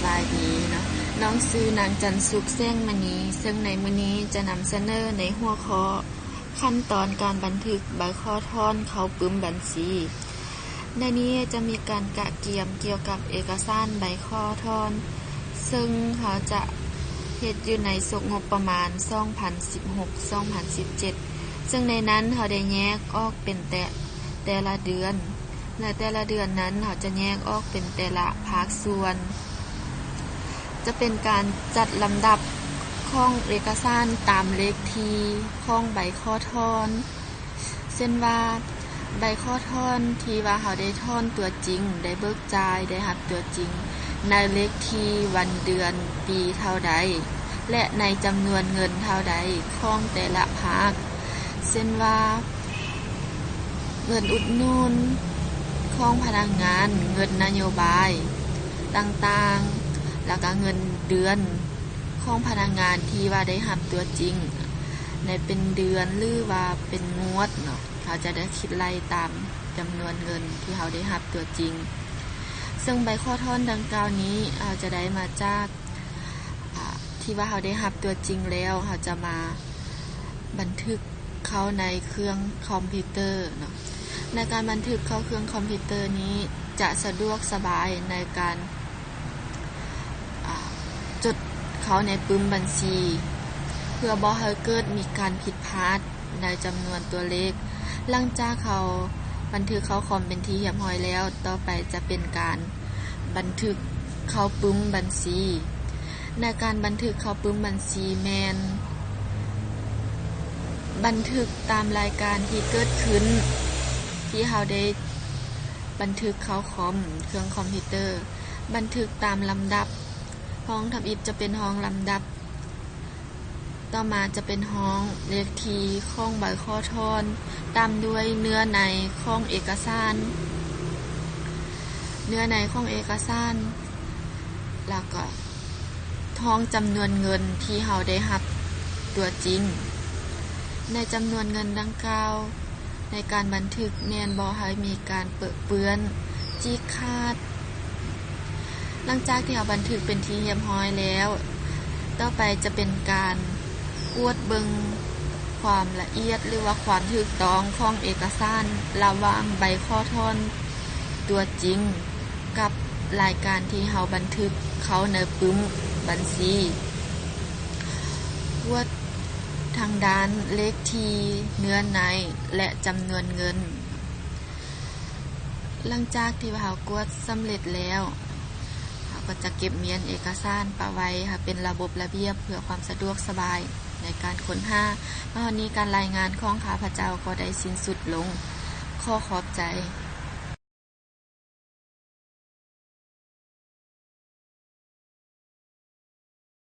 ສະບາຍດີເນາະ, ນ້ອງຊື່ນາງຈັນສຸກ ແສງມະນີ, ເຊິ່ງໃນມື້ນີ້ຈະນຳສະເໜີໃນຫົວຂໍ້ ຂັ້ນຕອນການບັນທຶກໃບຂໍຖອນເຂົ້າປຶ້ມບັນຊີ. ໃນນີ້ຈະມີການກະກຽມກ່ຽວກັບເອກະສານໃບຂໍຖອນ, ເຊິ່ງເຮົາຈະເຮັດຢູ່ໃນສົກງົບປະມານສອງພັນສິບຫົກ ສອງພັນສິບເຈັດ ເຊິ່ງໃນນັ້ນເຮົາໄດ້ແຍກອອກເປັນແຕ່ ແຕ່ລະເດືອນ ແລະ ແຕ່ລະເດືອນນັ້ນເຮົາຈະແຍກອອກເປັນແຕ່ລະພາກສ່ວນ. ຈະເປັນການຈັດລຳດັບຂອງເອກະສານຕາມເລກທີຂອງໃບຂໍຖອນ, ເຊັ່ນວ່າ ໃບຂໍຖອນທີ່ວ່າເຮົາໄດ້ຖອນຕົວຈິງ, ໄດ້ເບີກຈ່າຍ, ໄດ້ຮັບຕົວຈິງ ໃນເລກທີ ວັນເດືອນປີເທົ່າໃດ ແລະ ໃນຈຳນວນເງິນເທົ່າໃດຂອງແຕ່ລະພາກ, ເຊັ່ນວ່າ ເງິນອຸດໜູນຂອງພະນັກງານ, ເງິນນະໂຍບາຍຕ່າງໆ ແລ້ວກະເງິນເດືອນຂອງພະນັກງານທີ່ວ່າໄດ້ຮັບຕົວຈິງ ໃນເປັນເດືອນ ຫຼືວ່າເປັນງວດເນາະ, ເຮົາຈະໄດ້ຄິດໄລ່ຕາມຈຳນວນເງິນທີ່ເຮົາໄດ້ຮັບຕົວຈິງ. ເຊິ່ງໃບຂໍຖອນດັ່ງກ່າວນີ້ ເຮົາຈະໄດ້ມາຈາກ ອາ ທີ່ວ່າເຮົາໄດ້ຮັບຕົວຈິງແລ້ວ ເຮົາຈະມາບັນທຶກເຂົ້າໃນເຄື່ອງຄອມພິວເຕີເນາະ. ໃນການບັນທຶກເຂົ້າເຄື່ອງຄອມພິວເຕີນີ້ ຈະສະດວກສະບາຍໃນການ ອາ ຈົດເຂົ້າໃນປຶ້ມບັນຊີ ເພື່ອບໍ່ໃຫ້ເກີດມີການຜິດພາດໃນຈຳນວນຕົວເລກ. ຫຼັງຈາກເຮົາບັນທຶກເຂົ້າຄອມເປັນທີ່ຮຽບຮ້ອຍແລ້ວ, ຕໍ່ໄປຈະເປັນການບັນທຶກເຂົ້າປຶ້ມບັນຊີ. ໃນການບັນທຶກເຂົ້າປຶ້ມບັນຊີແມ່ນບັນທຶກຕາມລາຍການທີ່ເກີດຂຶ້ນ ທີ່ເຮົາໄດ້ບັນທຶກເຂົ້າຄອມ ເຄື່ອງຄອມພິວເຕີ, ບັນທຶກຕາມລຳດັບ. ຮອງທຳອິດຈະເປັນຮອງລຳດັບ, ຕໍ່ມາຈະເປັນຮອງເລກທີຂອງໃບຂໍຖອນ, ຕາມດ້ວຍເນື້ອໃນຂອງເອກະສານ, ເນື້ອໃນຂອງເອກະສານ, ແລ້ວກໍຮອງຈຳນວນເງິນທີ່ເຮົາໄດ້ຮັບຕົວຈິງ. ໃນຈຳນວນເງິນດັ່ງກ່າວ, ໃນການບັນທຶກແມ່ນບໍ່ໃຫ້ມີການເປິເປື້ອນ, ຈີກຂາດ. ຫຼັງຈາກທີ່ເຮົາບັນທຶກເປັນທີ່ຮຽບຮ້ອຍແລ້ວ, ຕໍ່ໄປຈະເປັນການກວດເບິ່ງຄວາມລະອຽດ ຫຼືວ່າຄວາມຖືກຕ້ອງຂອງເອກະສານລະຫວ່າງໃບຂໍຖອນຕົວຈິງກັບລາຍການທີ່ເຮົາບັນທຶກເຂົ້າໃນປຶ້ມບັນຊີ. ກວດທາງດ້ານເລກທີ, ເນື້ອໃນ ແລະ ຈຳນວນເງິນ. ຫຼັງຈາກທີ່ວ່າເຮົາກວດສຳເລັດແລ້ວ, ເຮົາກໍຈະເກັບມ້ຽນເອກະສານປະໄວ້ໃຫ້ເປັນລະບົບລະບຽບເພື່ອຄວາມສະດວກສະບາຍໃນການຄົ້ນຫາ. ມາຮອດນີ້ການລາຍງານຂອງຂ້າພະເຈົ້າກໍໄດ້ສິ້ນສຸດລົງ. ຂໍຂອບໃຈ.